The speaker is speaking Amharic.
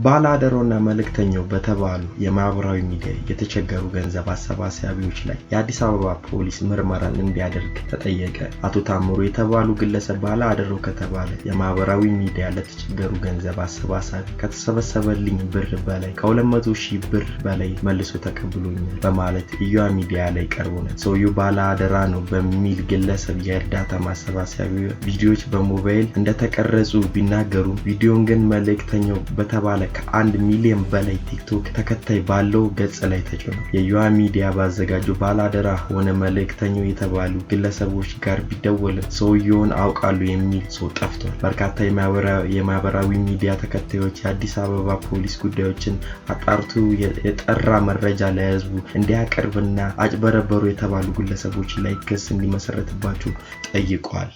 ባለአደራውና መልእክተኛው በተባሉ የማህበራዊ ሚዲያ የተቸገሩ ገንዘብ አሰባሳቢዎች ላይ የአዲስ አበባ ፖሊስ ምርመራን እንዲያደርግ ተጠየቀ። አቶ ታምሩ የተባሉ ግለሰብ ባለአደራው ከተባለ የማህበራዊ ሚዲያ ለተቸገሩ ገንዘብ አሰባሳቢ ከተሰበሰበልኝ ብር በላይ ከ200 ሺህ ብር በላይ መልሶ ተቀብሎኛል በማለት እዮሃ ሚዲያ ላይ ቀርቦ ነበር። ሰውየው ባለአደራ ነው በሚል ግለሰብ የእርዳታ ማሰባሰቢያ ቪዲዮዎች በሞባይል እንደተቀረጹ ቢናገሩም ቪዲዮን ግን መልእክተኛው በተባለ ከ1 ሚሊዮን በላይ ቲክቶክ ተከታይ ባለው ገጽ ላይ ተጭኗል። የእዮሃ ሚዲያ ባዘጋጀው ባለአደራ ሆነ መልእክተኛው የተባሉ ግለሰቦች ጋር ቢደወልም ሰውየውን አውቃለሁ የሚል ሰው ጠፍቷል። በርካታ የማህበራዊ ሚዲያ ተከታዮች የአዲስ አበባ ፖሊስ ጉዳዮችን አጣርቶ የጠራ መረጃ ለህዝቡ እንዲያቀርብና አጭበረበሩ የተባሉ ግለሰቦች ላይ ክስ እንዲመሰረትባቸው ጠይቋል።